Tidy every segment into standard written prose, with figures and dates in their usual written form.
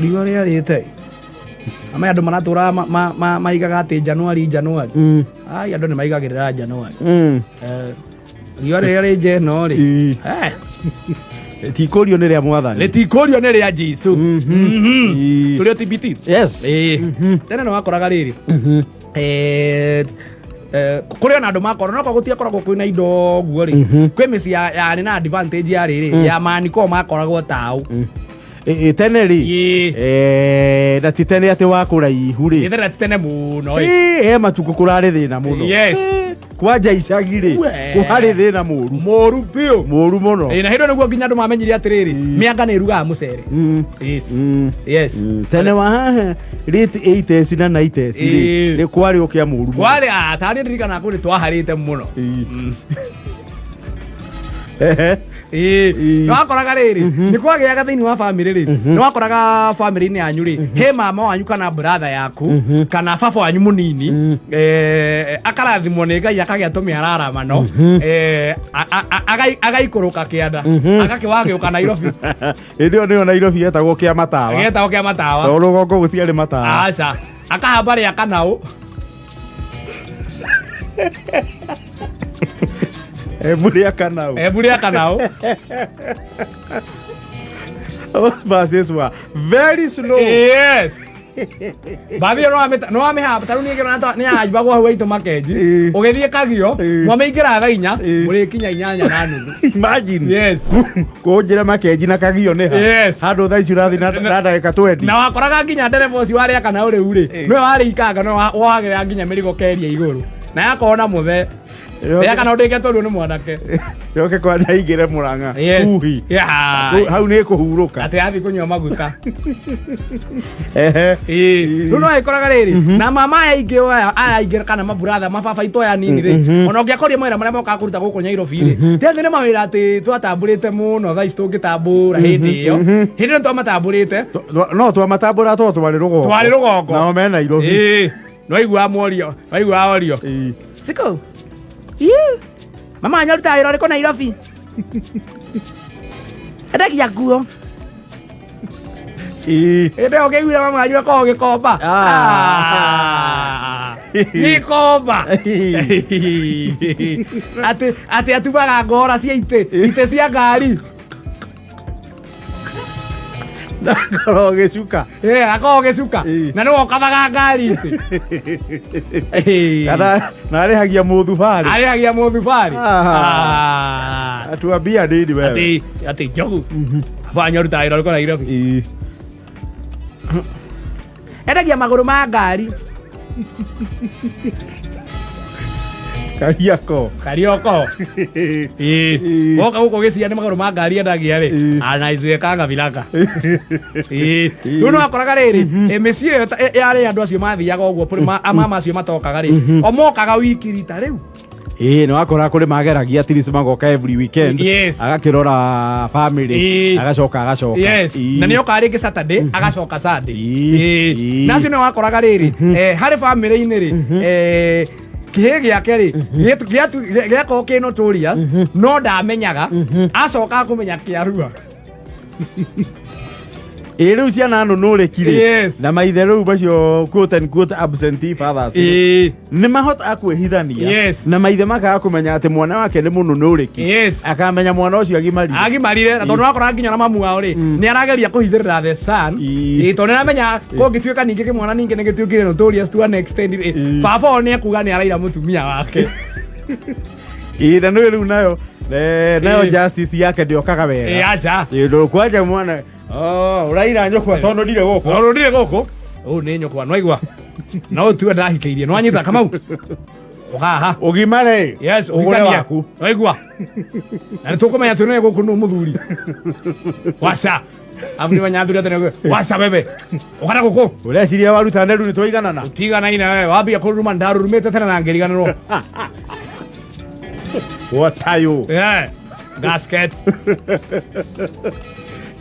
Riũa rĩarĩte. Ama andũ maratũraga maigaga atĩ Januari Januari. Ai, andũ nĩ maigagĩrĩra Januari. Riũa rĩrĩa rĩ nja ĩno rĩ. Tikũrio nĩ rĩa mwathani. Rĩtikũrio nĩ rĩa Jesu. Tũrĩ o TBT. Yes. Ĩĩ. Tene nĩ wakoraga rĩrĩ. Kũrĩ ona andũ makorwo nokorwo gũtiakoragwo kwĩna indo ũguo rĩ, kwĩ mĩciĩ yarĩ na advantage ya rĩrĩ ya maniko makoragwo taũ. Ĩ, tene rĩ. Ĩĩ. Na ti tene atĩ wa kũraihu rĩ. Ĩthere ti tene mũno ĩ. Ĩ, he matukũ kũrarĩ thĩna mũno. Yes. Kwanja icagi rĩ, We. kwarĩ thĩna mũru. Mũru biũ. Mũru mũno. Ĩ, na hĩndĩ ĩyo nĩguo nginya andũ mamenyire atĩrĩrĩ, mĩanga nĩ ĩrugaga mũcere. Yes. Yes. Tene wa haha late 80s na 90s rĩ, nĩ kwarĩ ũkĩa mũru mũno. Kwarĩ tarĩ ndirikana kũrĩ twaharĩte mũno. Ehe. Ĩĩ. Nĩwakoraga rĩrĩ, nĩ kwagĩaga thĩinĩ wa bamĩrĩ rĩ, nĩwakoraga bamĩrĩ-inĩ yanyu rĩ, he mama wanyu kana brother yaku kana baba wanyu mũnini, akarathimwo nĩ Ngai akagĩa tũmĩararamano, agaikũrũka kĩanda, agakĩwagĩũka Nairobi. Hĩndĩ ĩyo nĩyo Nairobi yetagwo kĩa matawa. Getagwo kĩa matawa. Tondũ rũgongo gũtiarĩ matawa. Aca, akahamba rĩa kanaũ. Embu rĩa kanau. Embu rĩa kanaũ. Those buses were very slow. Yes. Bathi ĩyo nĩwamĩhamba ta rĩu niĩ ngĩrona nĩ yanjibagwo hau haitũ Makenji. Ũgĩthiĩ Kagio, mwamĩingĩra thaa 4, mũrĩkinya 8:30. Imagine. Yes. Kũnjĩra Makenji na Kagio nĩ ha. Yes. Handũ thaa ici ũrathiĩ na ndagĩka 20. Na wakoraga nginya ndereba ũcio warĩa kana rĩu rĩ, nĩwe warĩ ikanga, nĩwe wohagĩrĩra nginya mĩrigo keria igũrũ. Na yakorwo na mũthee. Rĩa kana ũndĩke tondũ nĩ mwanake. Yoke kwanja aingĩre Mũrang'a. Yes. Huhi. Yeah. Hau nĩ kũhurũka. Atĩ athiĩ kũnyua maguta. Ehe. Ĩĩ. Rĩu no ĩkoraga rĩrĩ, na mama aya aingĩ aya aingĩ kana maburatha mababa itũ aya nini rĩ, ona ũngĩakoria mawĩra marĩa mokaga kũruta gũkũ Nairobi rĩ, ti atĩ nĩ mawĩra atĩ twatambũrĩte mũno thaa ici tũngĩtambũra hĩndĩ ĩyo. Hĩndĩ ĩyo nĩtwamatambũrĩte. No twamatambũra to twarĩ rũgongo. Twarĩ rũgongo. Nao me Nairobi. Ĩĩ. Nĩwaiguaga morio, waiguaga orio. Ĩĩ. Siko. Ii. Mama wanyu arutaga wĩra ũrĩkũ Nairobi? Endagia nguo. Ĩĩ. Hĩndĩ ĩyo ũkĩiguire mama wanyu akoragwo gĩkomba. Ah. Ah. Gĩkomba. Atĩ atumaga ngora cia itĩ cia ngari. Ndakorwo gĩcuka. Akoragwo gĩcuka. Ĩĩ. Na nĩwe ũkathaga ngari itĩ. Kana na arĩhagia mũthubarĩ. Arĩhagia mũthubarĩ. Ah. Ah. Atuambia nini wewe. Atĩ njogu. Baba arutaga wĩra ũrĩkũ Nairobi? Ĩĩ. Endagia magũrũ ma ngari. Kariako. Karioko. Ĩĩ. Ĩĩ. Woka gũkũ gĩcia nĩ magũrũ ma ngari endagia rĩ. Ĩĩ. Anaizuekanga viraka. Ĩĩ. Rĩu nĩ wakoraga rĩrĩ, mĩciĩ ĩyo yarĩ andũ acio mathiaga ũguo mama acio matokaga rĩ. O mokaga wiki rita rĩu. Ĩĩ, nĩ wakora kũrĩ mageragia at least magoka every weekend. Yes. Agakĩrora family. Ĩĩ. Agacoka agacoka. Yes. Ĩĩ. Na nĩ okaga rĩngĩ Saturday, agacoka Sunday. Ĩĩ. Ĩĩ. Ĩĩ. Na acio nĩ wakoraga rĩrĩ, harĩ family-inĩ rĩ, kĩhĩ gĩake rĩ, gĩakorwo kĩ notorious, no ndamenyaga, acokaga kũmenya kĩarua. Ĩĩ, rĩu ciana nũnũrĩki rĩ. Yes. Na maithe rĩu macio quote and quote absentee fathers. Ĩĩ. Nĩ mahotaga kwĩhithania. Yes. Na maithe makaga kũmenya atĩ mwana wake nĩ mũnũnũrĩki. Yes. Akamenya mwana ũcio agimarire. Agimarire, na tondũ wakoraga nginya na mamu wao rĩ, nĩ arageria kũhithĩrĩra the son. Ĩĩ. Ĩĩ, tondũ nĩ aramenya kũngĩtuĩka ningĩ kĩmwana ningĩ nĩ gĩtuĩkire notorious to an extent rĩ, baba wao nĩ ekuga nĩ araira mũtumia wake. Ĩĩ, na nĩwe rĩu nayo nayo Ĩĩ. justice yake ndĩokaga wega. Ĩĩ, aca. Ĩĩ, ndũ kwanja mwana oh, ũraira nyũkwa tondũ ndirĩ gũkũ. Tondũ ndirĩ gũkũ. Ũũ nĩ nyũkwa, nĩwaigua? No ũtue ndahikĩirie, nĩwanyita Kamau? Ũkaha. Ũgimare. Yes, ũgũre ũhikania. waku. Nĩwaigua? Na nĩtũkũmenya twĩ naye gũkũ nũ mũthuri. Waca. Abu nĩ manyathuri atĩ nĩguo, waca bebe. Ũkana gũkũ. Ũreciria waruta nderu nĩ twaiganana? Ũtiganaine we, wambia kũruruma ndarurumĩte tene na ngĩriganĩrwo. What are you? Yeah. Gasket.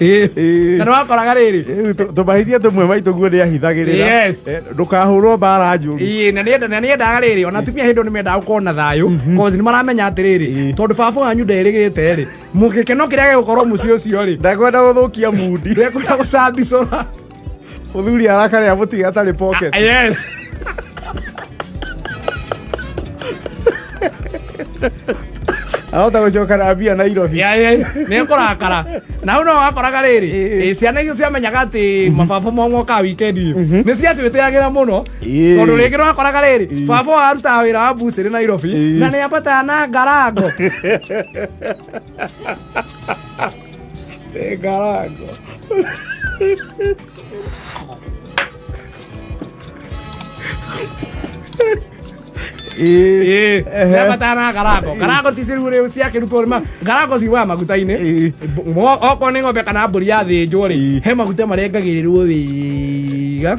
Ĩĩ. Na nĩwakoraga rĩrĩ. Rĩu tũmahĩtia tũmwe maitũ guo nĩ ahithagĩrĩra. Yes. Ndũkahũrwo mbara njũru. Ĩĩ, na nĩendaga rĩrĩ, ona atumia hĩndĩ ĩyo nĩmendaga gũkorwo na thayũ, cause nĩmaramenya atĩrĩrĩ, tondũ baba wanyu nderĩgĩte rĩ, gĩkeno kĩrĩa gĩgũkorwo mũciĩ ũcio rĩ, Ndakwenda gũthũkia mundi. Ndekwenda gũcambicũra. Mũthuri arakarĩa mũtige atarĩ pocket. Yes. Ahota gũcoka na mbia Nairobi. Ya, nä kå rakara na hau no wakoraga rä rä Ĩĩ. ciana icio ciamenyaga atä mababa mao mokaga wikendi nä ciatwä tä agä ra må no Ĩĩ. tondå rä ngä no wakoraga rä rä baba arutaga wä ra wa mbucä rä Nairobi Ĩĩ. na nä ambataga na ngarango. Nĩ ngarango. Ĩĩ. Ĩĩ, nĩ ambataga na ngarango. Ngarango ti ciru rä ciakä rutwo ngarango ciuaga maguta-inä. Ĩĩ. Okorwo nä ng'ombe kana mbũri yathĩnjwo rĩ, Ĩĩ. he maguta marengagĩrĩrwo wega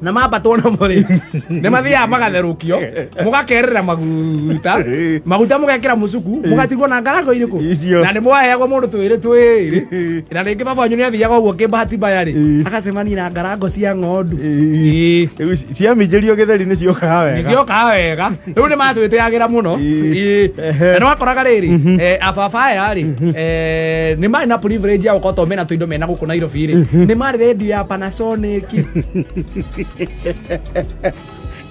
na mambatwo namo rĩ, nĩ mathiaga magatherũkio, mũgakerera maguta. Ĩĩ. Maguta mũgekĩra mũcuku, mũgatigwo na ngarango irĩkũ? Icio. Na nĩ mwaheagwo mũndũ twĩrĩ twĩrĩ, na rĩngĩ baba wanyu nĩ athiaga ũguo kĩmbahati mbaya rĩ, Ĩĩ. agacemania na ngarango cia ng'ondu. Ĩĩ. Ĩĩ. Rĩu ciaminjĩrio gĩtheri nĩ ciokaga wega. Nĩciokaga wega. Rĩu nĩ matwĩtĩagĩra mũno. Ĩĩ. Ĩĩ. Ehe. Na nĩ wakoraga rĩrĩ, ababa aya rĩ, nĩ marĩ na privilege ya gũkorwo to mena tũindo mena gũkũ Nairobi rĩ, nĩ marĩ radio ya Panasonic.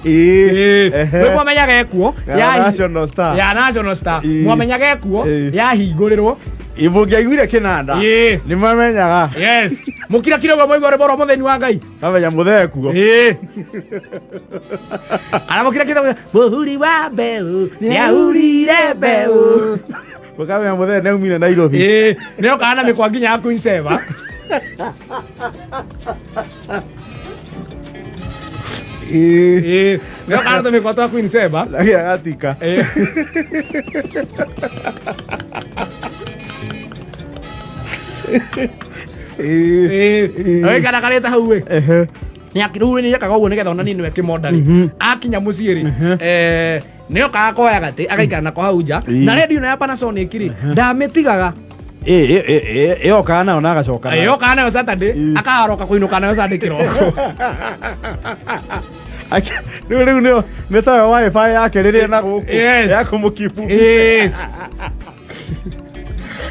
Ĩĩ. Ehe. Rĩu mwamenyaga ekuo Ya National Star. Ya National Star. Ĩĩ. Mwamenyaga ekuo Ĩĩ. yahingũrĩrwo. Ĩ, mũngĩaiguire kĩnanda Ĩĩ. nĩ mamenyaga. Yes, mũkirakire ũguo mwaigua rwĩmbo rwa mũthĩni wa Ngai. Mamenya mũthee kuo. Ĩĩ. Kana mũkirakire mũhuri wa mbeũ nĩahurire mbeũ. Mũkamenya mũthee nĩ aumire Nairobi. Ĩĩ, nĩ okaga na mĩkwa nginya ya Queen Sheba. Ĩĩ. Ĩĩ, nĩ okaga na tũmĩkwa twa Queen Sheba. Agĩagatika. Ĩĩ. Ĩĩ. Ĩĩ, ũgĩkara karĩte hau ĩ. Ehe. Rĩu nĩ ekaga ũguo nĩgetha onanie nĩwe kĩmonda rĩ, akinya mũciĩ rĩ, nĩ okaga koya gatĩ agaikara nako hau nja. Ĩĩ. Na redio ĩno ya Panasonic rĩ, ndamĩtigaga. Ĩĩ, ĩĩ, ĩĩ, ĩĩ, ĩyokaga nayo na agacoka nayo. Yokaga nayo Saturday, akaroka kũinũka nayo Sunday kĩroko. Rĩu nĩ tayo wifi yake rĩrĩa na gũkũ Yes. ya kũmũkipu. Yes.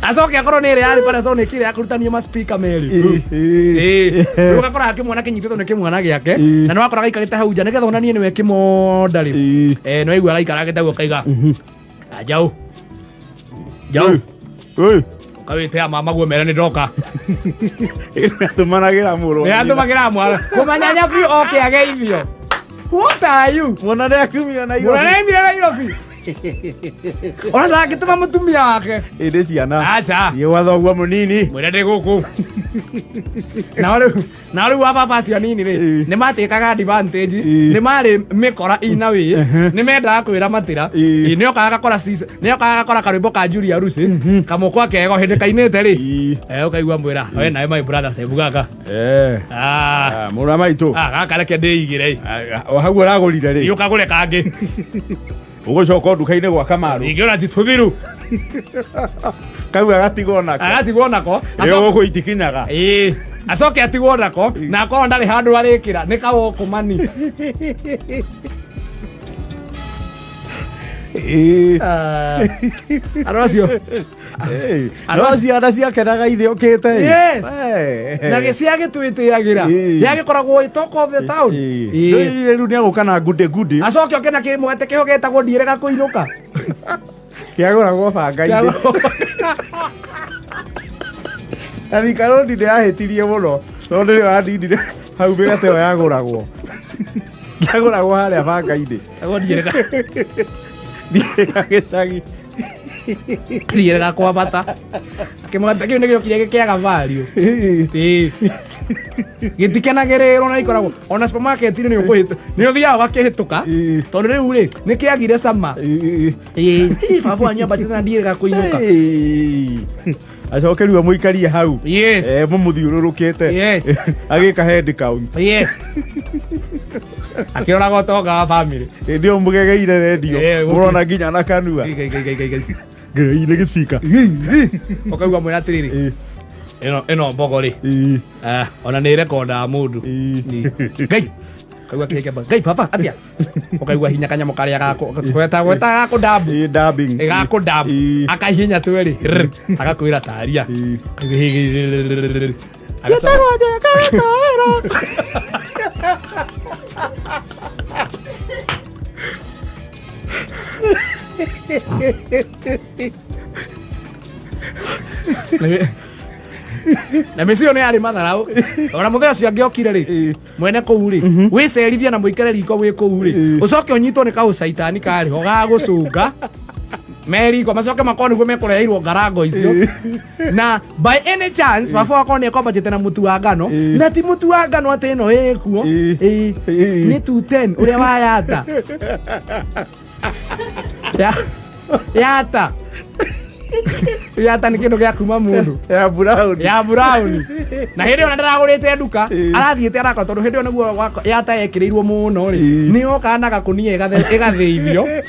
Acoke akorwo nĩ ĩrĩa yarĩ Panasonic ĩrĩa ya kũrutanio ma speaker merĩ. Ĩĩ. Rĩu ũgakora kĩmwana kĩnyitĩtwo nĩ kĩmwana gĩake, Ĩĩ. na nĩ wakora gaikarĩte hau nja nĩgetha onanie nĩwe kĩmonda rĩ. Ĩĩ. Nĩ waigua gaikaragĩte ũguo kaiga, "Ah, njaũ njaũ." Ĩĩ. Ũkawĩtĩa mama guo mere nĩ ndoka. Nĩatũmanagĩra mũrũ wa Nĩ nyina. atũmagĩra mwana kũmanya nyabiũ oke ageithio. What are you? Mwana nĩ akiumire Nairobi. Mũnene aimire Nairobi ona ndangĩtũma mũtumia wake. Ĩĩ, nĩ ciana. Aca. Thiĩ gwa thoguo mũnini. Mwĩre ndĩ gũkũ. Nao rĩu ababa acio anini rĩ, Ĩĩ. nĩ matĩkaga advantage. Ĩĩ. Nĩ marĩ mĩkora ina wĩ nĩ mendaga kwĩra matĩra. Ĩĩ. Ĩĩ, nĩ okaga gakora nĩ okaga gakora karwĩmbo ka Julia Rusi kamũkwa kego hĩndĩ kainĩte rĩ. Ĩĩ. Ũkaigua mwĩra we nawe, my brother, tebu gaka. Ah. Ah, mũrũ wa maitũ. Ah, gaka reke ndĩigĩre. O hau ũragũrire rĩ, ũkagũre kangĩ. Ũgũcoka o nduka-inĩ gwa Kamaru. Ningĩ ona ti tũthiru. Kau agatigwo nako. Agatigwo nako. Ĩyo gũkũ itikinyaga. Ĩĩ, acoke atigwo nako na akorwo ndarĩ handũ arĩkĩra nĩ kawokũmani. Ĩĩ. Andũ acio. Ĩĩ. No ciana ciakenaga ithe ũkĩte ĩ. Yes. Eh. Na gĩciagĩtwĩtĩagĩra. Ĩĩ. Yagĩkoragwo ĩ talk of the town. Ĩĩ. Ĩĩ. Rĩu nĩ agũka na ngude ngude. Acoke oke na kĩmũgate kĩho getagwo ndiĩrega kũinũka. Kĩagũragwo banga-inĩ. Na Thika Road nĩ yahĩtirie mũno tondũ nĩyo yandindire hau mĩgate ĩyo yagũragwo. Kĩagũragwo harĩa banga-inĩ. Etagwo ndiĩrega. Ndiĩrĩga gĩcagi. Ndiĩrega kwa bata kĩmũgate kĩu nĩ gĩokire gĩkĩaga value. Ĩĩ. Gĩtikenagĩrĩrwo na ikoragwo ona supermarket-inĩ nĩ ũkũhĩtũ nĩ ũthiaga ũgakĩhĩtũka. Ĩĩ. Tondũ rĩu rĩ nĩ kĩagire cama. Ĩĩ. Ĩĩ, baba wanyu ambatĩte na ndiĩrĩga kũinũka. Ĩĩ. Acoke rĩu amũikarie hau. Yes. Mũmũthiũrũrũkĩte. Yes. Agĩka head count. Yes, akĩroraga ũtonga wa family. Hĩndĩ ĩyo mũgegeire rendio. Ĩĩ, Mũrona nginya na kanua. Ngai, Ngai, Ngai, Ngai, Ngai. Ngai nĩ gĩcibika. Ũkaigua mwĩra atĩrĩrĩ, Ĩĩ. Ĩno mbogo rĩ, Ĩĩ. ona nĩ rekondaga mũndũ. Ĩĩ. Ngai. Kaigua kĩhĩke ngai baba atia ũkaigua hinya kanyamũ karĩa gako gweta gweta gako ndabu. Ĩĩ, dabbing. Gako ndabu. Ĩĩ. Akahihinya tweri agakwĩra taria. Ĩĩ. Agacoka- Na mĩciĩ ĩyo nĩ yarĩ matharau ona mũthenya ũcio angĩokire rĩ mwene kũu rĩ wĩcerithia na mũikare riko wĩ kũu rĩ ũcoke ũnyitwo nĩ kaũcaitani karĩ ho ga gũcunga me riko macoke makorwo nĩguo mekũreheirwo ngarango icio na by any chance baba wakwa nĩ ekwambatĩte na mũtu wa ngano na ti mũtu wa ngano atĩ ĩno ĩkuo. Ĩĩ. Ĩĩ. Nĩ 210 ũrĩa wa yata yata yata nĩ kĩndũ gĩa kuma mũndũ Ya brown. Ya brown na hĩndĩ ĩyo na ndaragũrĩte nduka. Ĩĩ. Arathiĩte arakora tondũ hĩndĩ ĩyo nĩguo yata yekĩrĩirwo mũno rĩ. Ĩĩ. Nĩ yokaga na gakũnia ĩgathĩithio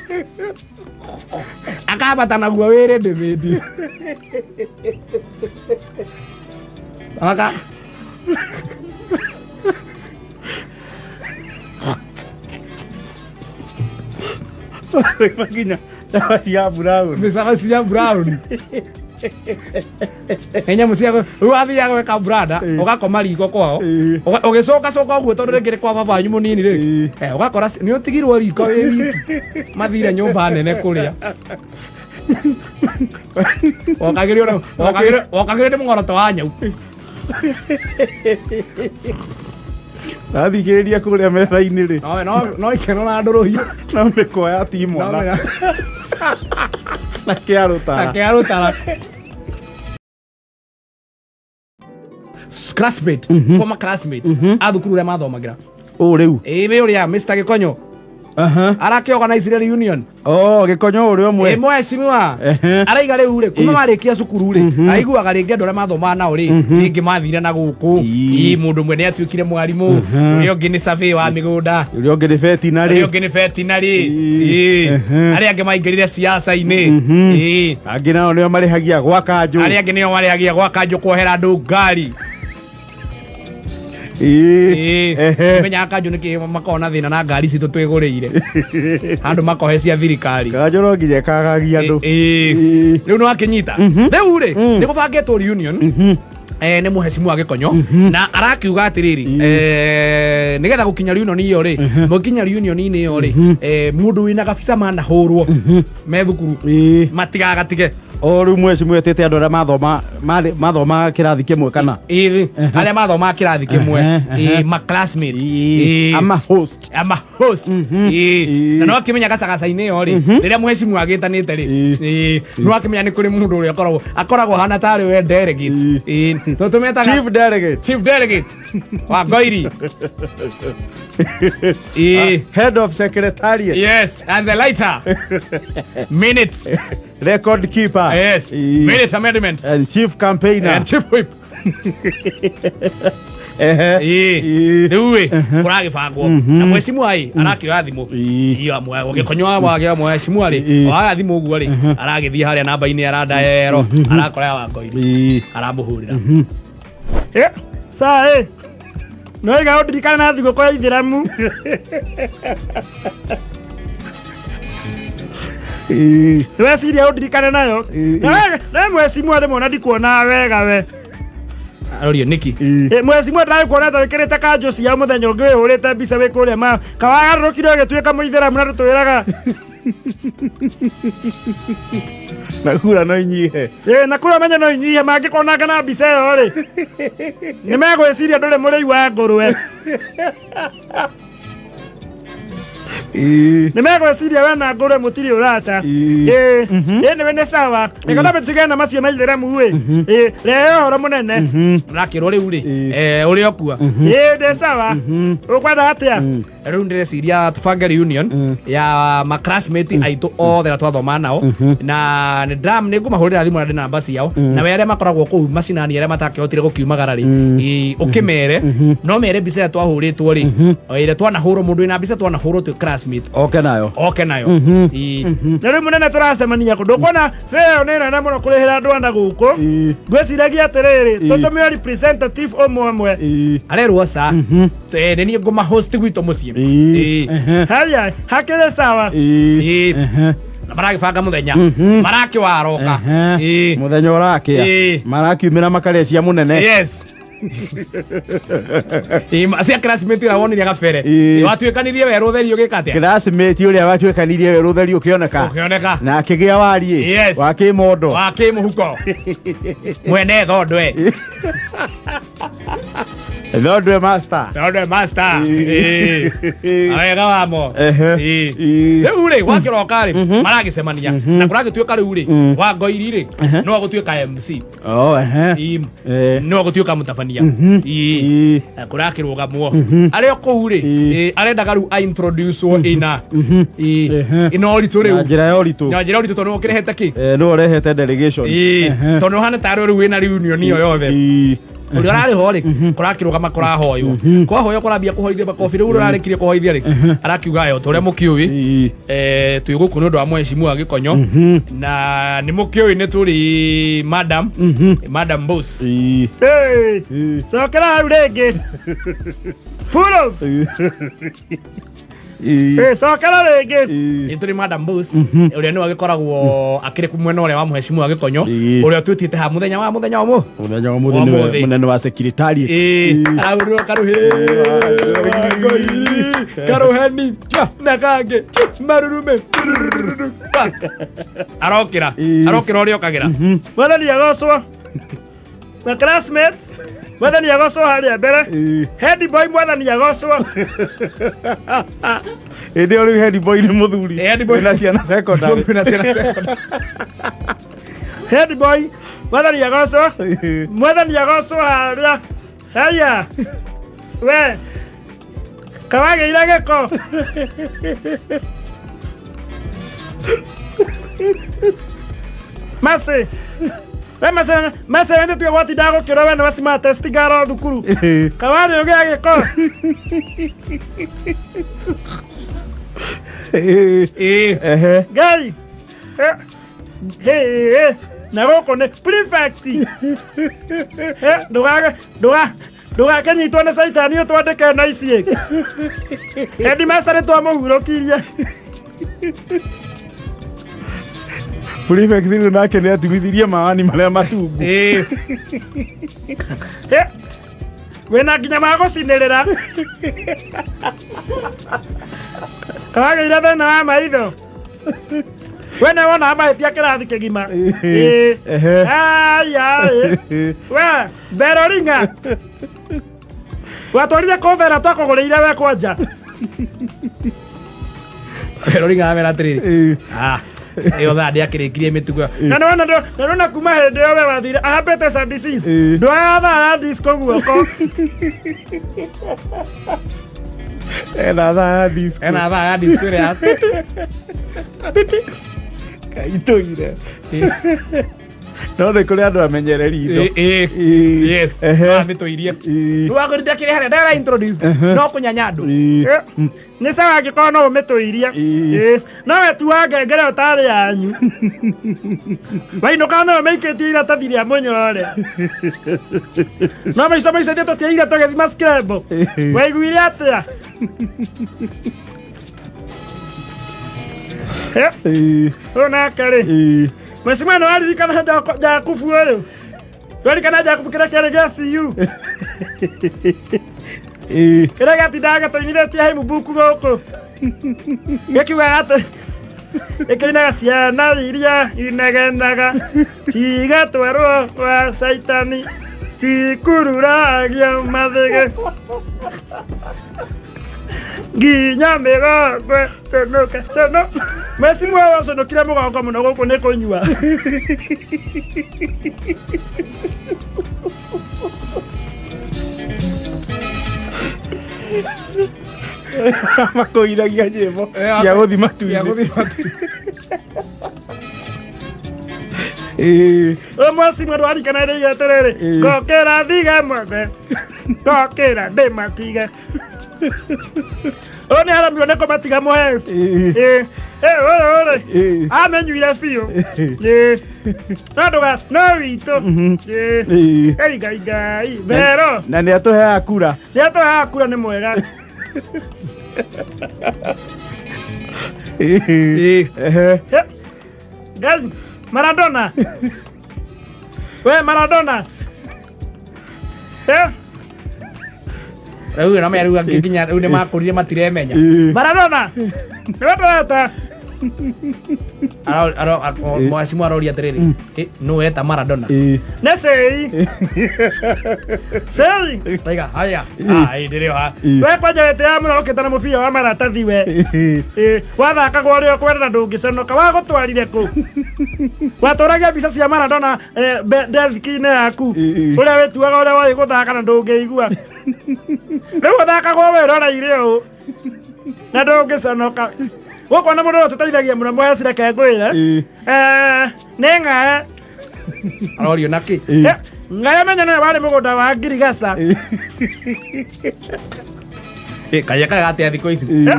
akambata naguo wĩrĩ ndĩmĩndi aka Nginya cabaci ya brown. Mĩcabaci ya brown nĩ nyamũ cia rĩu wathiaga gwĩka brada ũgakoma riko kwao. Ĩĩ. Ũgĩcokacoka ũguo tondũ rĩngĩ nĩ kwa baba wanyu mũnini rĩ. Ĩĩ. Ũgakora nĩ ũtigirwo riko wĩ wiki mathire nyũmba nene kũrĩa wokagĩrio nĩ mũng'oroto wa nyau. Nathikĩrĩria kũrĩa metha-inĩ rĩ. No ikeno na ndũrũhia. No mĩkwa ya ti mwana na kĩarũtara. Akĩarũtara classmate, former classmate a thukuru ũrĩa mathomagĩra. Ũ rĩu. Ĩĩ ũrĩa Mr. Gĩkonyo arakĩorganize reunion. Oh, gĩkonyo ũrĩa ũmwe. Ĩ mheshimiwa. Ehe. Araiga rĩu rĩ kuma marĩkia cukuru rĩ aiguaga rĩngĩ andũ arĩa mathomaga nao rĩ rĩngĩ mathire na gũkũ. Ii. Ĩ mũndũ ũmwe nĩ atuĩkire mwarimũ, ũrĩa ũngĩ nĩ survey wa mĩgũnda, Ũrĩa ũngĩ nĩ vetinarĩ. ũrĩa ũngĩ nĩ vetinarĩ. Ii. Ĩ Ehe. arĩa angĩ maingĩrire siasa-inĩ. Ĩ Angĩ nao nĩo marĩhagia gwa kanjũ. Arĩa angĩ nĩo marĩhagia gwa kanjũ kuohera andũ ngari. Ĩĩ. Ĩ Ehe. menyaga kanjũ nĩkĩ makoragwo na thĩna na ngari citũ twĩgũrĩire handũ makohe cia thirikari. Kanjũ no nginya ĩkagagia andũ. Ĩ Ĩĩ. rĩu nĩ wakinyita rĩu rĩ nĩ gũbangĩtwo reunion nĩ mũhecimu wa gĩkonyo na arakiuga atĩrĩrĩ nĩgetha gũkinya reunion ĩyo rĩ mũkinya reunion-inĩ ĩyo rĩ mũndũ wĩna gabica manahũrwo me thukuru Ĩĩ. matigagatige. O rĩu mweci mwetĩte andũ arĩa mathoma mathomaga kĩrathi kĩmwe kana Ĩĩ, arĩa mathomaga kĩrathi kĩmwe. Ehe. Ĩĩ, ma classmate. Ĩĩ. Ĩĩ. Ama host. Ama host. Ĩĩ. Ĩĩ. Na no akĩmenya gacagaca-inĩ ĩyo rĩ rĩrĩa mũhecimu agĩtanĩte rĩ. Ĩĩ. Ĩĩ, no akĩmenya nĩ kũrĩ mũndũ ũrĩa akoragwo hana tarĩ we delegate. Ĩĩ. Ĩĩ, tondũ tũmetaga Chief delegate. Chief delegate wa Ngoiri. Ĩĩ. Head of secretariat. Yes, and the lighter minute. Record keeper. Yes. Ĩĩ. Minute amendment. And chief campaigner. And chief whip. Ehe. Ĩĩ. Ĩĩ. Rĩu ĩ kũragĩbangwo na mwecimu ĩ arakĩoya thimũ. Ĩĩ. Iyo gĩkonyo wa mwecimu rĩ Ĩĩ. oya thimũ ũguo rĩ aragĩthiĩ harĩa namba-inĩ arandaero arakora ya Wangoiri. Ĩĩ. Aramũhũrĩra. Saa ĩ noiga ũndirikane na thigũkũ ya ithĩramu. Ĩĩ. Nĩweciria ũndirikane nayo. Ĩ, ĩ. Na we mwecimu rĩmwe ona ndikuonaga wega we. Arorio nĩkĩ? Ĩĩ. Ĩ, mwecimu ndagĩkuona ta wĩkĩrĩte kanjũ cia mũthenya ũngĩ wĩhũrĩte mbica wĩ kũrĩa ma kawagarũrũkire ũgĩtuĩka mũithĩramu na tũtwĩraga. Na kura no inyihe. Ĩ, na kũrĩa menye no inyihe mangĩkonanga na mbica ĩyo rĩ nĩ megwĩciria ndũrĩ mũrĩi wa ngũrwe. Ĩĩ. Nĩ megwĩciria we na ngũrwe mũtirĩ ũrata. Ĩ. Ĩ, ĩ nĩwe nĩ sawa nĩgetha mĩtige na macio ma ithĩramu ĩ. Ĩ, rehe ũhoro mũnene. Arakĩrwo rĩu rĩ Ĩĩ. ũrĩa ũkua. Ĩ, ndĩ sawa ũkwenda atĩa? Rĩu ndĩreciria tũbange reunion ya ma classmate aitũ othe na twathoma nao na nĩ ndram nĩ ngũmahũrĩra thimũ na ndĩ namba ciao na we arĩa makoragwo kũu macinani arĩa matakĩhotire gũkiumagara rĩ. Ĩ, ũkĩmere no mere mbica ĩrĩa twahũrĩtwo rĩ o ĩrĩa twanahũrwo mũndũ wĩna mbica twanahũrwo twĩ class. classmate Oke nayo. Oke nayo. Ĩĩ. Na rĩu mũnene tũracemania kũ ndũkuona fare nĩ nene mũno kũrĩhĩra andũ ana gũkũ. Ngwĩciragia atĩrĩrĩ, tũtũme representative ũmwe ũmwe. Arerwo ca nĩ niĩ ngũma host gwitũ mũciĩ. Ĩĩ. Haya, hakĩrĩ sawa. Ĩĩ. Na maragĩbanga mũthenya marakĩwaroka. Ĩĩ. Mũthenya ũrakĩa. Ĩĩ. Marakiumĩra makarĩa cia mũnene. Yes. Ĩĩ, cia classmate ũrĩa wonirie gabere. Ĩĩ. Ĩĩ, watuĩkanirie werũ ũtheri ũgĩka atĩa? Classmate ũrĩa watuĩkanirie werũ ũtheri ũkĩoneka. Ũkĩoneka. Na akĩgĩa wariĩ. Yes. Wa kĩmondo. Wa kĩmũhuko mwene thondwe. Thondwe master. Thondwe master. Ĩĩ. Wega wamo. Ehe. Ĩĩ. Ĩĩ. Rĩu rĩ gwakĩroka rĩ maragĩcemania na kũragĩtuĩka rĩu rĩ Wangoiri rĩ no agũtuĩka MC. Oh, ehe. Ĩĩ. Eh. No agũtuĩka mũtabania. Ĩĩ. Ĩĩ. Kũrakĩrũgamwo arĩ o kũu rĩ, arendaga rĩu aintroducewo ĩna. Ehe. Ĩna ũritũ Na rĩu. njĩra ya ũritũ. Na njĩra ũritũ tondũ ũkĩrehete kĩ? Eh, nĩwe ũrehete delegation. Ĩĩ. Tondũ ũhana tarĩ rĩu wĩna reunion ĩyo yothe. Ĩĩ. Ũrĩa ũrarĩ ho rĩ kũrakĩrũgama kũrahoywo kwahoywo kũrambia kũhoithia makobi rĩu ũrĩa ũrarĩkirie kũhoithia rĩ arakiuga yo tũrĩa mũkĩũĩ. Ĩĩ. Twĩ gũkũ nĩ ũndũ wa mheshimiwa Gĩkonyo na nĩ mũkĩũĩ nĩ tũrĩ madam boss. Ĩĩ. Hey, Ĩĩ. cokera hau rĩngĩ furo. Ĩĩ. Hey, cokera rĩngĩ. Ĩĩ. Nĩ tũrĩ madam boss ũrĩa nĩwe agĩkoragwo akĩrĩ mwena ũrĩa wa mheshimiwa Gĩkonyo Ĩĩ. ũrĩa twĩtĩte ha mũthenya wa mũthenya wa mũ Mũthenya wa mũthĩ nĩwe Ũmũthĩ. mũnene wa secretariat. Ĩĩ, arahũrĩrwo karuhĩ karuheni na kangĩ marurume arokĩra. Ĩĩ. Arokĩra ũrĩa okagĩra. Mwathani agocwo na classmate, mwathani agocwo harĩa mbere. Ĩĩ. Head boy, mwathani agocwo. Hĩndĩ ĩyo rĩu head boy nĩ mũthuri. Head boy. Wĩna ciana secondary. Wĩna ciana secondary. Head boy, mwathani agocwo. Ĩĩ. Mwathani agocwo harĩa. Haya, we kawagĩire gĩko. Masi we masi masi wende tuge gwatindaga gũkĩrwo we nĩ wacima test ngaro thukuru. Ĩĩ. Kawarĩ ũgĩa gĩko. Ĩĩ. Ĩĩ. Ehe. Ngai. Eh, hĩ, na gũkũ nĩ prefect. Eh, ndũgage ndũga ndũgakĩnyitwo nĩ caitani ũtwandĩke na ici. Headmaster nĩ twamũhurũkirie. Prefect rĩu nake nĩ atumithirie mawani marĩa matungu. Ĩĩ. Eh, wĩna nginya ma gũcinĩrĩra kawagĩire thĩna wa maitho we nĩ wona mahĩtia kĩrathi kĩgima. Ĩĩ. Ehe. Aya, ĩ. We Beroringa watwarire kũbera twakũgũrĩire we kwanja. Roringa amera atĩrĩrĩ. Ĩĩ. Ah, ĩyo thaa ndĩakĩrĩkirie mĩtugo. Na nĩwona na nĩwona kuma hĩndĩ ĩyo we wathire ahambĩte sandisiz. Ĩĩ. Ndwoyaga thaa ya disco guoko. Ena thaa ya disco. Ena thaa ya disco ĩrĩa ya titi. Kaitũire. No nĩ kũrĩ andũ amenyereri indo. Ĩĩ, ĩĩ. Ĩĩ. Yes. Ehe. Mĩtũirie. Ĩĩ. Rwagũrire kĩrĩa harĩa ndara introduce no kũnyanya andũ. Ĩĩ. Eh, nĩ sawa angĩkorwo no ũmĩtũirie. Ĩĩ. Ĩĩ. No we tua ngengere ũtarĩ yanyu wainũka no ũmĩikĩtie iratathi rĩa mũnyore no maico maico ithuĩ tũtiaire tũgĩthima scramble. Waiguire atĩa? Eh, Ĩĩ. Ũyũ nake rĩ Ĩĩ. mwecimwa nĩ waririkana Jakubu ũyũ waririkana Jakubu kĩrĩa kĩarĩ gĩa CU? Ĩĩ. Kĩrĩa gĩatindaga gĩtũinithĩtie hymn book gũkũ gĩkiugaga atĩ ĩkĩinaga ciana iria inegenaga cigatwarwo gwa caitani cikururagia mathĩgĩ nginya mĩgongo conoka cono mwecimu ũyũ waconokire mũgongo mũno gũkũ nĩ kũnyua. Makũithagia nyĩmbo cia gũthi Cia matu-inĩ. gũthiĩ matu-inĩ. Ĩĩ. Ũyũ mwecimu ndwarikana rĩire atĩrĩrĩ. Ĩĩ. Ngokĩra thige mothe ngokĩra ndĩmatige. Ũyũ nĩ aramirwo nĩ kũmatiga mũheci. Ĩĩ. Ĩ, ũyũ rĩ Ĩĩ. amenyuire biũ. Ĩ. No ndũga no witũ. Ĩ. Ĩĩ. Ei ngai ngai. Vero. Na nĩ atũheaga kura. Nĩ atũheaga kura nĩ mwega. Ĩĩ. Ehe. He. Ngai. Maradona. We Maradona. Eh? Rĩu na rĩu angĩ nginya rĩu nĩ makũrire matiremenya. Ĩĩ. Maradona. Nĩwe tũreta. Mwacimu aroria atĩrĩrĩ, nũ weta Maradona? Ĩĩ. Nĩ cei. Cei. Taiga, haya. Ah, ĩ, ndĩrĩ o haha. Ĩĩ. We kwanja wetĩaga mũno ũkĩte na mũbira wa maratathi we. Ĩĩ. Ĩ, wathakagwo ũrĩa ũkwenda na ndũngĩconoka wagũtwarire kũ watũragia mbica cia Maradona deski-inĩ yaku Ĩ, ĩ. ũrĩa wĩtuaga ũrĩa woĩ gũthaka na ndũngĩigua rĩu ũthakagwo wĩroreire ũũ na ndũngĩconoka gũkũ na mũndũ ũrĩa ũtũteithagia mũno mũheci reke ngwĩre Ĩ. Eh, nĩ ng'ae Arorio nakĩ? Ĩ. Eh, ng'ae menya nĩwe warĩ mũgũnda wa ngirigaca Ĩ, kaĩ ekaga atĩa thikũ ici? Ĩ. Eh,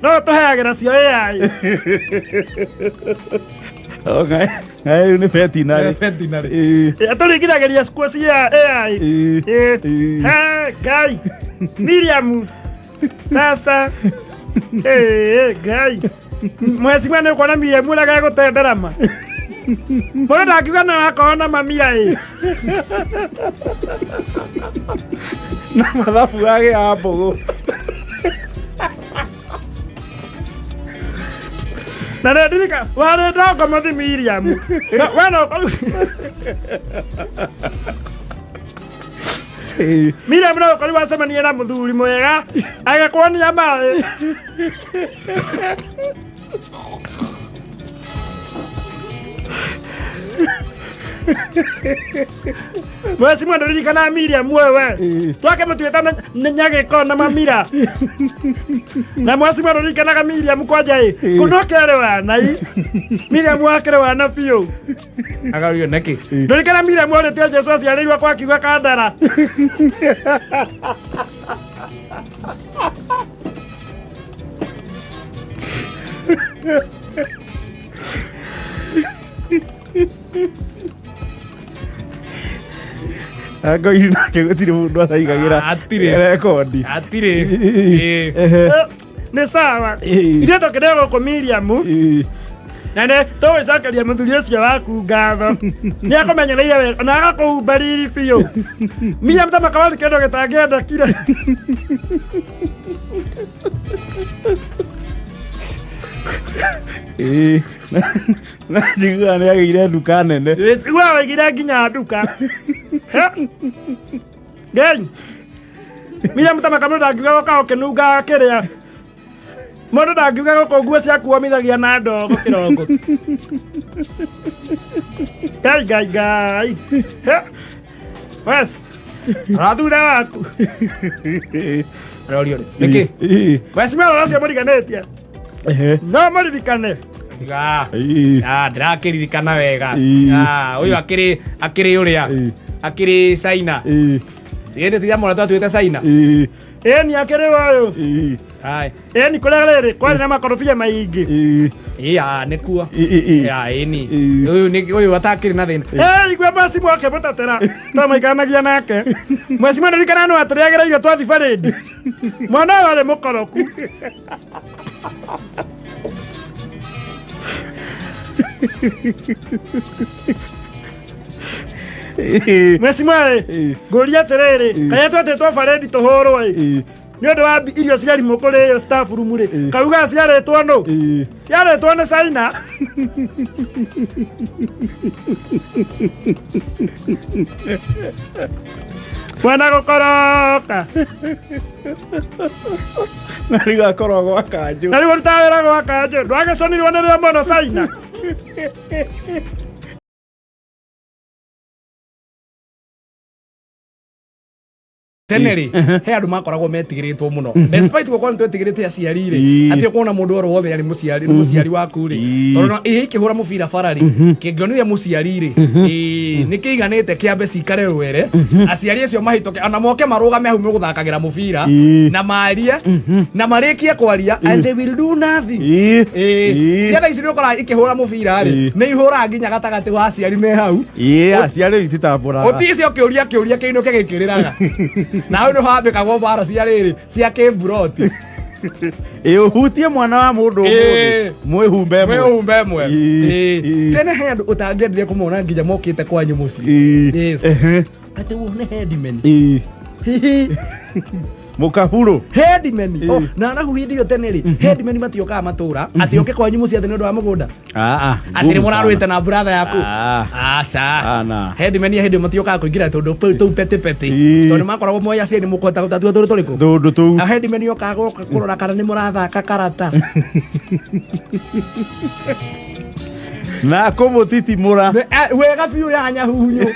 no tũheagĩra cio AI O, ngae ngae rĩu nĩ vetinary. Vetinary. Ĩĩ. Atũringithagĩria kuo cia AI. Ĩĩ. Eh, Ĩĩ. he, Ngai Miriam sasa Eh, Ngai mwecimwa nĩ ũkuona Miriam ũrĩa gegũtenderama mũndũ ndangiuga no akorwo na mamira ĩ Na mathabu gagĩa mbũgũ. Na nĩ ndirika warĩ ndongo mũthi Miriam. We no ũkorwo- Ĩĩ. Miriam no ũkorwo wacemania na mũthuri mwega agĩkuonia maĩ. Mwecimwa ndũririkana Miriam wewe. Ĩĩ. Twakĩmũtuĩte nĩ nyagĩko na mamira. Na mwecimwa ndũririkanaga Miriam kwanja ĩ. Ĩĩ. Kũno kĩarĩ wanai. Miriam wakĩrĩ wana biũ. Akarorio nakĩ? Ndũririkana Miriam orĩtio Jesu aciarĩirwo kwa kiuga kandara. Ngoiri nake gũtirĩ mũndũ ataigagĩra Hatirĩ. rekondi. Hatirĩ. Ĩ. Ehe. Eh, nĩ sawa. Ĩĩ. Ithuĩ tũkĩrĩ gũkũ Miriam. Ĩĩ. Na nĩ tũgũcokeria mũthuri ũcio waku ngatho. Nĩ akũmenyereire wega na agakũhumba riri biũ. Miriam ta makawari kĩndũ gĩtangĩendekire. Ĩĩ. Na njiguaga nĩ agĩire nduka nene. We waigire nginya nduka. He. Ngai. Miriam ta makamũ ndangiuga gũka ũkĩnungaga kĩrĩa. Mũndũ ndangiuga gũkũ nguo ciaku womithagia na ndogo kĩrongo. Ngai ngai ngai. He. Wes. Arathura waku. Arorio rĩ. Nĩkĩ? Ĩĩ. Wes mero ũcio mũriganĩtie. Ehe. No mũririkane. Tiga. Ĩĩ. Ah, ndĩrakĩririkana wega. Ĩĩ. Ah, ũyũ akĩrĩ akĩrĩ ũrĩa. Ĩĩ. Akĩrĩ China. Ĩĩ. Ciĩndĩ tiga mwana twatuĩte China. Ĩĩ. Ĩni akĩrĩ ũyũ. Ĩĩ. Hai. Ĩni kũrĩa rĩrĩ kwarĩ na makorobia maingĩ. Ĩĩ. Ĩ, ah, nĩkuo. Ĩĩ. Ĩĩ. Ya, ĩni. Ĩĩ. Ũyũ nĩ ũyũ atakĩrĩ na thĩna. Hey, igua mwecimu akĩmũtetera twamaikaranagia nake mwecimu ndirikana nĩ watũrĩagĩra irio twathi barĩndi mwana ũyũ arĩ mũkoroku. Ĩĩ. Mwecimu ĩ Ĩĩ. ngũria atĩrĩrĩ Ĩĩ. karia twetĩtwo barĩndi tũhũrwo ĩ Ĩĩ. nĩ ũndũ wa irio cia rimũ kũrĩo staff room rĩ Ĩĩ. kauga ciarĩtwo nũ Ĩĩ. ciarĩtwo nĩ China. Mwana gũkoroka. Na rĩu akorwo gwa kanjũ. Na rĩu ũrutaga wĩra gwa kanjũ ndwagĩconirwo nĩrĩo mũno China. Tene rĩ, he andũ makoragwo metigĩrĩtwo mũno, despite gũkorwo nĩ twetigĩrĩte aciari rĩ, Ii. atĩ ũkuona mũndũ oro wothe arĩ mũciari, nĩ mũciari waku rĩ, Ii. tondũ ihe ikĩhũra mũbira bara rĩ, kĩngĩonire mũciari rĩ, ĩĩ, nĩ kĩiganĩte kĩambe cikare rwere, aciari acio mahĩtũke, ona moke marũgame hau mũgũthakagĩra mũbira, Ii. na marie na marĩkie kwaria, and they will do nothing. Ii. Ĩĩ. Ii. Ciana ici nĩ ũkoraga ikĩhũra mũbira rĩ, Ii. nĩ ihũraga nginya gatagatĩ wa aciari me hau. Ii, aciari ititambũraga. Ũtici ũkĩũria kĩũria kĩinũke gĩkĩrĩraga, na hau nĩho hambĩkagwo mbara cia rĩrĩ cia kĩmburoti. Ĩ, ũhutie mwana wa mũndũ Ĩ. ũmũthĩ mwĩhumbe ĩmwe. Mwĩhumbe ĩmwe. Ii. Ĩĩ. Ii. Tene he andũ ũtangĩendire kũmona nginya mokĩte kwanyu mũciĩ. Ii. Yes. Ehe. Atĩ wone headman. Ii. Hihi. Mũkahurũ. Headman. Ii. Oh, na arabu hĩndĩ ĩyo tene rĩ, headman matiokaga matũra atĩ oke kwanyu mũciĩ atĩ nĩ ũndũ wa mũgũnda, atĩ nĩ mũrarũĩte na brother yaku. Ah. Aca. Ana. Headman ya hĩndĩ ĩyo matiokaga kũingĩra tũndũ tũu petĩ petĩ, Ii. tondũ makoragwo moĩ aciari nĩ mũkũhota gũtatua tũrĩ tũrĩkũ. Tũndũ tũu. Na headman yokaga gũka kũrora kana nĩ mũrathaka karata. Na kũmũtitimũra. Wega biũ ya nyahunyũ.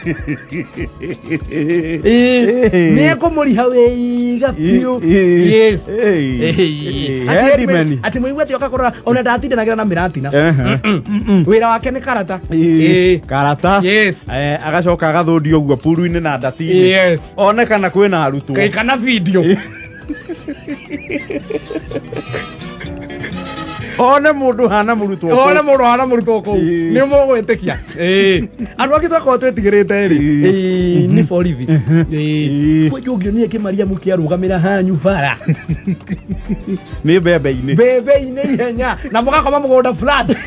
Nĩ ekũmũriha wega biũ. Yes. Ĩĩ. Atĩ Headman. atĩ mũigua atĩ oka kũrora, ona ndatindanagĩra na mĩratina. Ehe. Wĩra wake nĩ karata. Ĩĩ. Ĩĩ. Karata. Yes. Eh, agacoka agathũndio ũguo puru-inĩ na ndati-inĩ. Yes. One kana kwĩna arutwo. Kana video. One mũndũ hana mũrutwo kũu. One mũndũ hana mũrutwo kũu. Ĩĩ. Nĩ mũgwĩtĩkia. Ĩĩ. Andũ angĩ twakorwo twĩtigĩrĩte rĩ, Ĩĩ. ĩĩ, nĩ borithi. Ĩĩ. Ĩĩ. Kwanja ũngĩonire kĩmariamu kĩarũgamĩra hanyu bara, nĩ mbembe-inĩ. Mbembe-inĩ ihenya na mũgakoma mũgũnda flat.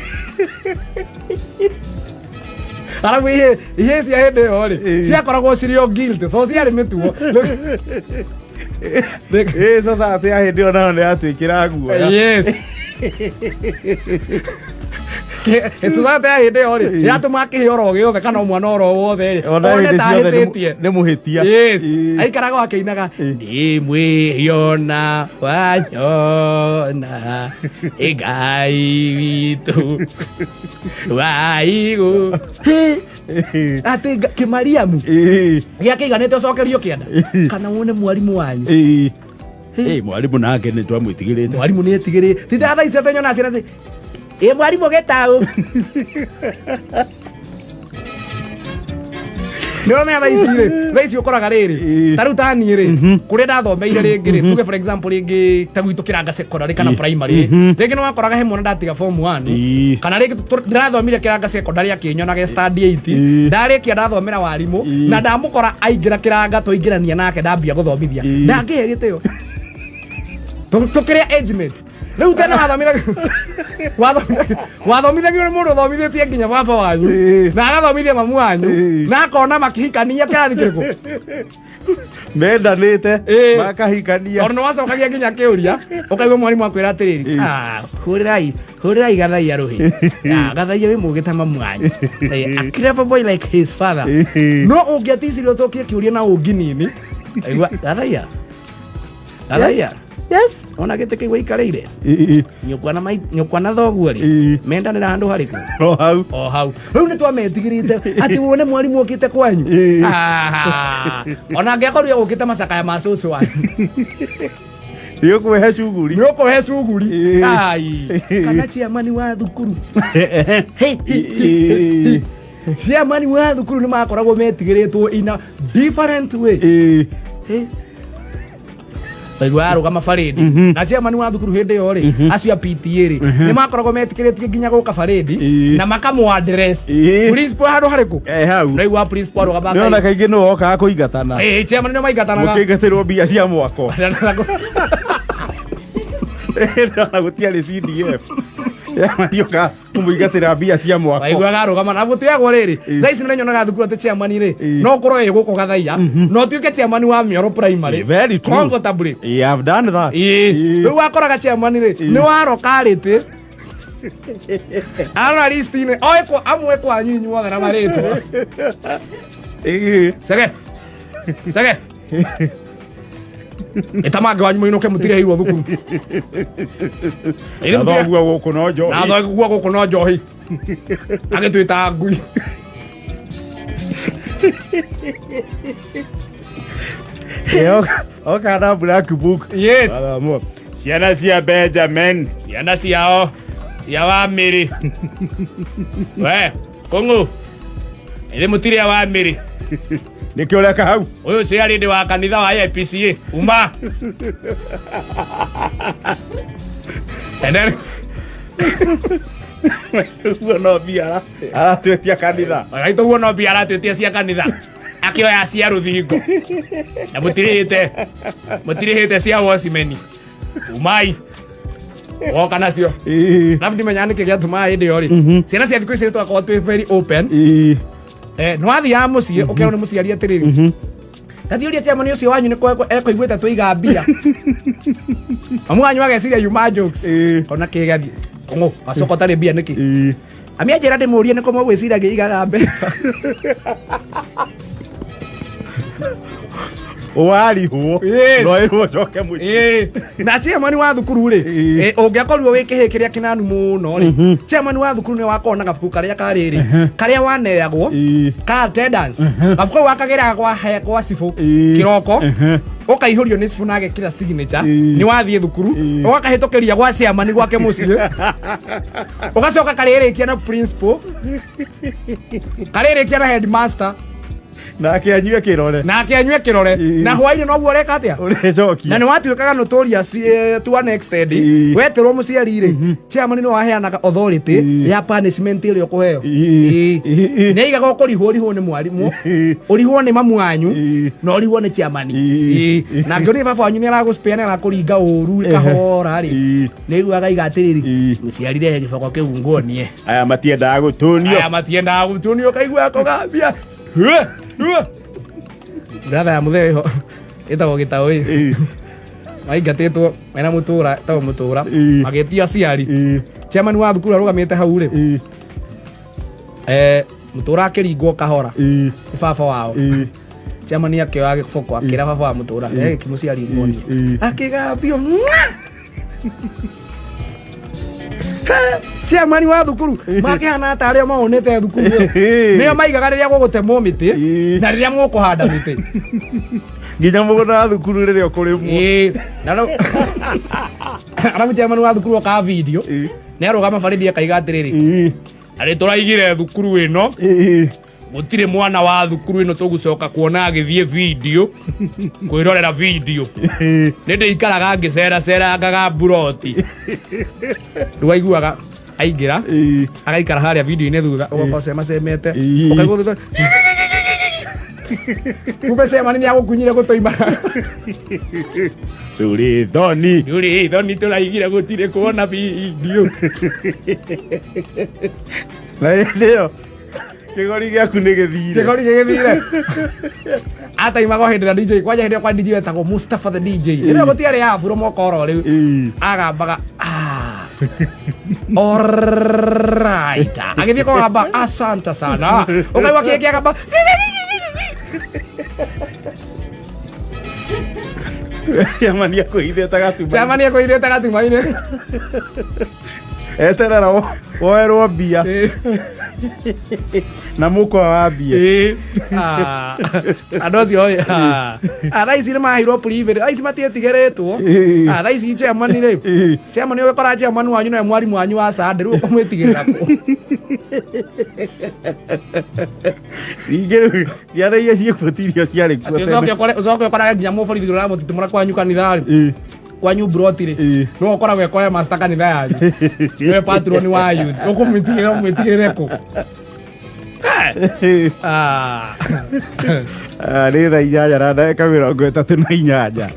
Arabu ihe cia hĩndĩ ĩyo rĩ, Ĩĩ. ciakoragwo cirĩ o guilty, so ciarĩ mĩtugo. Ĩĩ, society ya hĩndĩ ĩyo nayo nĩ yatwĩkĩra guoya. Yes. Society ya hĩndĩ ĩyo rĩ, yatũmaga kĩhĩ oro gĩothe kana o mwana oro wothe rĩ, Ona one hĩndĩ ta ciothe nĩ ahĩtĩtie. nĩ mũhĩtia. Yes. Ĩĩ. Aikaraga akĩinaga ndĩ mwĩhiona wanyona ĩ Ngai witũ wa igũ. Atĩ kĩmariamu Ĩĩ. gĩakĩiganĩte ũcokerio kĩanda, kana wone mwarimũ wanyu. Ĩĩ. Ĩĩ, mwarimũ nake nĩ twamwĩtigĩrĩte. Mwarimũ nĩ etigĩrĩ tita thaa ici atĩ nyona ciana ĩ mwarimũ gĩtaũ nĩ ũramenya thaa ici rĩ, thaa ici ũkoraga rĩrĩ, Ĩĩ. ta rĩu ta niĩ rĩ, kũrĩa ndathomeire rĩngĩ rĩ, tuge for example rĩngĩ ta gwitũ kĩranga secondary kana primary rĩngĩ nĩ wakoraga he mwana ndatiga form 1, Ĩĩ. kana rĩngĩ ndĩrathomire kĩranga secondary akĩnyonaga stand 8. Ĩĩ. Ndarĩkia ndathomera warimũ, Ĩĩ. na ndamũkora aingĩra kĩranga twaingĩrania nake ndambia gũthomithia, Ĩĩ. ndangĩhe gĩtĩo. Tũkĩrĩa age mate. Rĩu tene wathomithagio nĩ mũndũ ũthomithĩtie nginya baba wanyu, Ĩĩ. na agathomithia mamu wanyu, Ĩĩ. na akona makĩhikania kĩrathi kĩrĩkũ. Mendanĩte. Ĩĩ. Makahikania. Tondũ nĩ wacokagia nginya kĩũria ũkaigua mwarimũ akwĩra atĩrĩrĩ, Ĩĩ. "Ah, hũrĩrai hũrĩrai gathaia rũhĩ. Ah, gathaia wĩ mũgĩ ta mamu wanyu." Eh, a clever boy like his father. Ĩĩ. No ũngĩaticirie ũcokie kĩũria na ũnginini, aigua gathaia gathaia, Yes. ona gĩtĩ kĩu wĩikarĩire, Ĩĩ. nyũkwa na nyũkwa na thoguo rĩ, Ĩĩ. mendanĩra handũ harĩkũ? No hau. O hau rĩu nĩ twametigĩrĩte atĩ wone mwarimũ okĩte kwanyu. Ĩĩ. Ah, ona angĩakorirwo gũkĩte macakaya ma cũcũ wanyu, Nĩ ũkũhe cuguri. Nĩ ũkũhe cuguri. Ĩĩ. Ai, kana chairman wa thukuru. Hey, hey, hey, hey. Chairman wa thukuru nĩ makoragwo metigĩrĩtwo in a different way. Ĩĩ. Hey. Waigua arũgama barĩndi na chairman wa thukuru hĩndĩ ĩyo rĩ, acio a PTA rĩ, nĩ makoragwo metĩkĩrĩtie nginya gũka barĩndi, Ĩĩ. na makamũ address Ĩĩ. principal handũ harĩkũ. Eh, hau. Naigua principal arũgama. Nĩ ona kaingĩ nĩ wokaga kũingatana. Ĩĩ, chairman nĩ maingatanaga. Mũkĩingatĩrwo mbia cia mwako. Na gũtiarĩ CDF. Marioka kũmũingatĩra mbia cia mwako. Waiguaga arũgama na gũtiagwo rĩrĩ. Ĩĩ. Thaa ici nĩ nyonaga thukuru atĩ chairman rĩ, Ĩĩ. no ũkorwo wĩ gũkũ gathaia no ũtuĩke chairman wa mĩoro primary. Very true. Comfortably. Yeah, I've done that. Ĩĩ. Ĩĩ. Rĩu wakoraga chairman rĩ, nĩ waroka rĩtĩ arora list-inĩ oĩ amwe kwanyu inyuothe na marĩtwa. Ĩĩ. Cege cege ĩtamange wanyu mũinũke mũtirĩhĩirwo thukuru. Ĩĩ, Na thoguo gũkũ no njohi. Na thoguo gũkũ no njohi agĩtwĩta ngui. Oka na black book. Yes. Aramwo. Ciana cia Benjamin. Ciana ciao cia wamĩrĩ. We, kũng'ũ. Ĩrĩ mũtirĩ a wamĩrĩ. Nĩkĩ ũreka hau? Ũyũ ciarĩ ndĩ wa kanitha wa APCA. Uma. And then Ũguo no mbia aratwĩtia kanitha. Agaitũ guo no mbia aratwĩtia cia kanitha. Akĩoya cia rũthingo. Na mũtirĩhĩte. Mũtirĩhĩte cia wocimeni. Umai. Woka nacio. Ĩĩ. Alafu ndimenya nĩkĩ gĩatũmaga hĩndĩ ĩyo rĩ. Ciana cia thikũ ici nĩtwakorwo twĩ very open. Ĩĩ. Eh, nĩ wathiaga mũciĩ ũkerwo nĩ mũciari atĩrĩrĩ tathiĩ ũria chairman ũcio wanyu nĩ ekũiguĩte tũiga mbia mamu wanyu ageciria yuma jokes Ĩĩ. ona kĩgathiĩ kũng'ũ wacoka ũtarĩ mbia nĩkĩ Ĩĩ. ami anjĩra ndĩmũrie nĩkũ mũgwĩciragia igaga mbeca Warihwo. Yes. No ĩrwo ũcoke mũciĩ. Ĩĩ. Na chairman wa thukuru rĩ Ĩĩ. ũngĩakorirwo wĩ kĩhĩ kĩrĩa kĩnanu mũno rĩ, chairman wa thukuru nĩ wakorwo na gabuku karĩa karĩrĩ karĩa waneagwo Ĩĩ. ka attendance. Gabuku kau wakagĩraga gwa cibũ Ĩĩ. kĩroko, ũkaihũrio nĩ cibũ na agekĩra signature Ĩĩ. nĩ wathiĩ thukuru, Ĩĩ. ũgakahĩtũkĩria gwa chairman gwake mũciĩ, ũgacoka karĩrĩkia na principal, karĩrĩkia na headmaster. Nake anyue kĩrore. Nake anyue kĩrore. Ĩĩ. Na hwainĩ noguo ũreka atĩa? Ũrĩcokia. Na nĩ watuĩkaga notorious to an extent. Ĩĩ. Weterwo mũciari rĩ, chairman nĩ waheanaga authority Ĩĩ. ya punishment ĩrĩa ũkũheo. Ĩĩ. Ĩĩ. Ĩĩ. Nĩ aigaga ũkũrihwo ũrihwo nĩ mwarimũ, Ĩĩ. ũrihwo nĩ mamu wanyu, Ĩĩ. na ũrihwo nĩ chairman. Ĩĩ. Ĩĩ. Na angĩonire baba wanyu nĩ aragũspare nĩ arakũringa ũru kahora rĩ, Ĩĩ. nĩ aiguaga aiga atĩrĩrĩ, Ĩĩ. mũciari rehe gĩboko kĩu nguonie. Aya matiendaga gũtũnio. Aya matiendaga gũtunio ũkaigua akũgambia. Brother ya mũthee ĩho ĩtagwo gĩtaũ ĩ. Ĩĩ. Maingatĩtwo mena mũtũra ĩtagwo mũtũra. Ĩĩ. Magĩtio aciari. Ĩĩ. Chairman wa thukuru arũgamĩte hau rĩ. Ĩĩ. Mũtũra akĩringwo kahora Ĩĩ. nĩ baba wao. Ĩĩ. Chairman akĩoya gĩboko akĩra baba wa mũtũra, "Rehe gĩkĩ mũciari nguonie." Ĩĩ. Akĩgambio. Chairman wa thukuru makĩhana ta arĩa maonete thukuru ĩyo. Nĩo maigaga rĩrĩa gũgũtemwo mĩtĩ Ĩĩ. na rĩrĩa mũkũhanda mĩtĩ. Nginya mũgũnda wa thukuru rĩrĩa ũkũrĩmwo. Ĩĩ. Na rĩu arabu chairman wa thukuru okaga video Ĩĩ. nĩ arũgama barĩthi akaiga atĩrĩrĩ, Ĩĩ. na nĩ tũraigire thukuru ĩno Ĩĩ. gũtirĩ mwana wa thukuru ĩno tũgũcoka kuona agĩthiĩ video kwĩrorera video. Ĩĩ. Nĩ ndĩikaraga ngĩceracerangaga mburoti. Rĩu aiguaga aingĩra Ĩĩ. agaikara harĩa video-inĩ thutha ũgoka ũcemacemete Ĩĩ. ũkaigua thutha kumbe cemani nĩ agũkunyire gũtũima. Tũrĩ thoni. Rĩu thoni tũraigire gũtirĩ kuona video. Na hĩndĩ ĩyo kĩgori gĩaku nĩ gĩthire. Kĩgori gĩgĩthire. Ataimaga o hĩndĩ na DJ kwanja hĩndĩ ĩyo kwa DJ wetagwo Mustafa the DJ. Hĩndĩ ĩyo gũtiarĩ afro mwaka oro rĩu. Ĩĩ. Agambaga alright. Agĩthiĩ kũgamba asante sana. Ũkaigua kĩngĩ agamba Chairman akwĩhithĩte gatuma. Chairman akwĩhithĩte gatuma-inĩ. Eterera woerwo mbia Ĩĩ. na mũkwa wa mbia. Ĩĩ. Andũ acio ĩ, thaa ici nĩ maheirwo privilege. Thaa ici matietigĩrĩtwo. Ĩĩ. Thaa ici chairman rĩ, Ĩĩ. chairman ũgĩkora chairman wanyu nowe mwarimũ wanyu wa Sunday, rĩu ũkũmwĩtigĩrĩra kũ? Ningĩ rĩu ciana iria ciĩkuo ti irio ciarĩ kuo Atĩ tene. ũcoke ũkorage nginya mũborithi ũramũtitimũra kwanyu kanitha rĩ. Ĩĩ. Kwanyu broti rĩ. Ĩĩ. No ũkoragwo ekoya master kanitha yanyu. Nĩwe patron wa youth. Ũkũmwĩtigĩra ũmwĩtigĩrĩre kũ? Ĩĩ. Ah. Nĩ thaa 8:38.